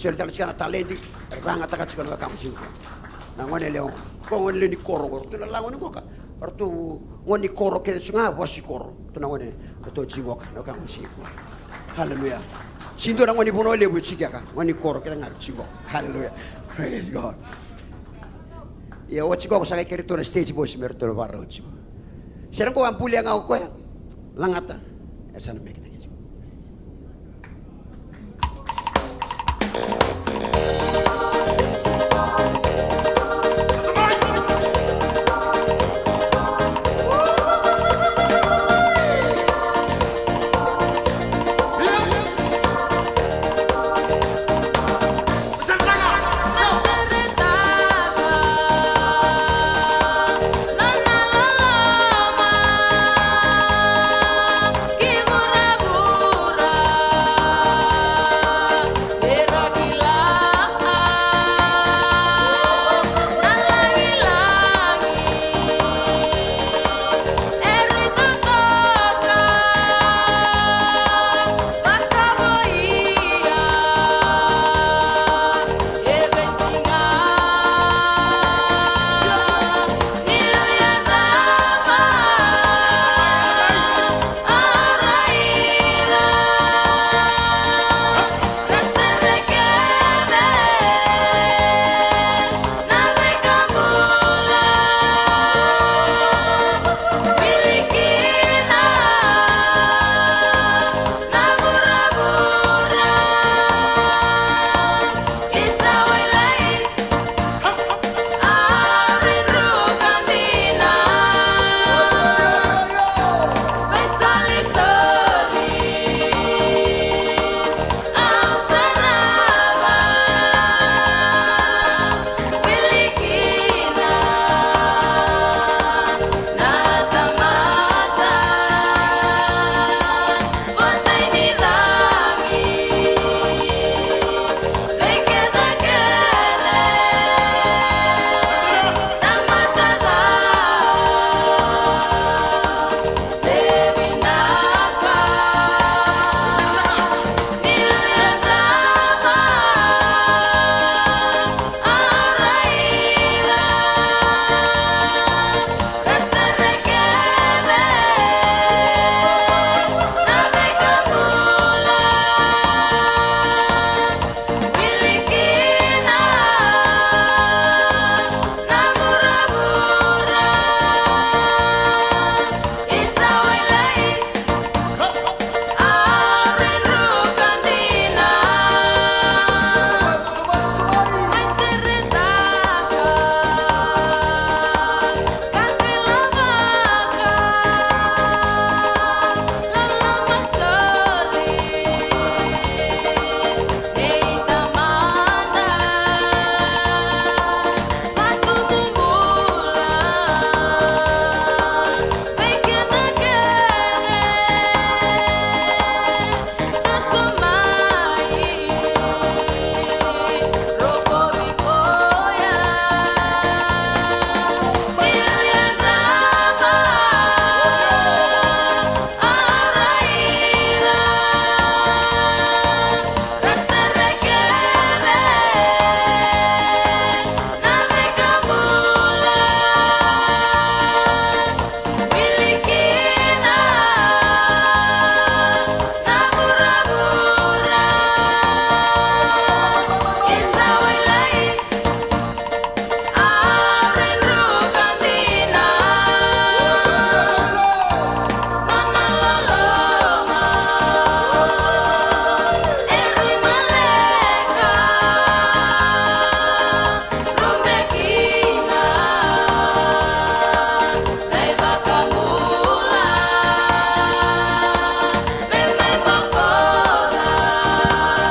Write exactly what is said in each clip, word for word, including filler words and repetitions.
Soli tale tiko na taledi, era vagataka tiko na wekaqu tiko. Na gone lewe, ko gone lewe ni koro qo, ratou na lagoni qoka. Ratou gone ni koro kece tiko ga, vosa ni koro. Ratou na gone, ratou tiko qoka, na wekaqu tiko. Hallelujah. Sega ni dua na gone ni Vanua Levu e tiko kea, gone ni koro kece ga tiko qoka. Hallelujah. Praise God. Ia, o tiko qoka sa qai kerei ratou na stage boys me ratou na vakarau tiko. Sera qo a bulia ga o koya. Lagata. E sa na mekitaki tiko.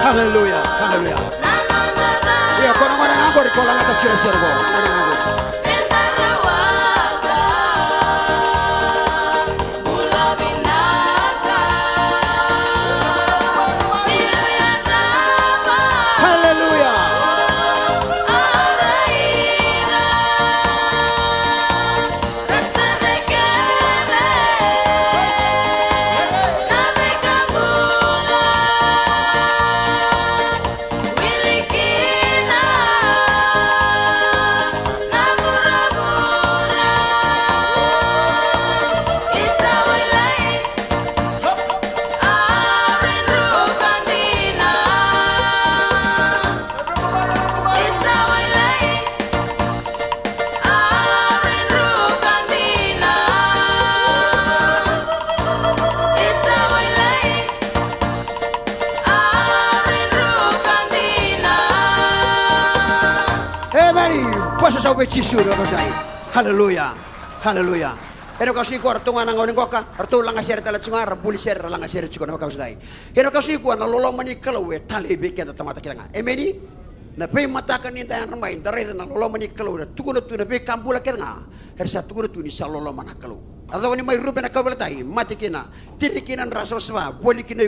Hallelujah, hallelujah. Ia, ko na gone ga qori ko lagata tiko na sere qo. Gone ga qori. Hallelujah. Sa vei Jisu na vakasai. Haleluya. Haleluya. Ena vakasai koya ratou ga na gauna qoka, ratou laga sere tale tiko ga, ra buli sere, ra laga sere tiko na vakasai. Ena vakasai koya na loloma ni Kalou e talei vei keda tamata kece ga. Emeni. Na veimataka ni da yadra mai, da raica na loloma ni Kalou, era tukuna tu na veika bula kece ga. Era sa tukuna tu ni sa loloma na Kalou. A cava ni mai Rube na kauveilatai, mate kina, tiri kina dra savasava, voli kina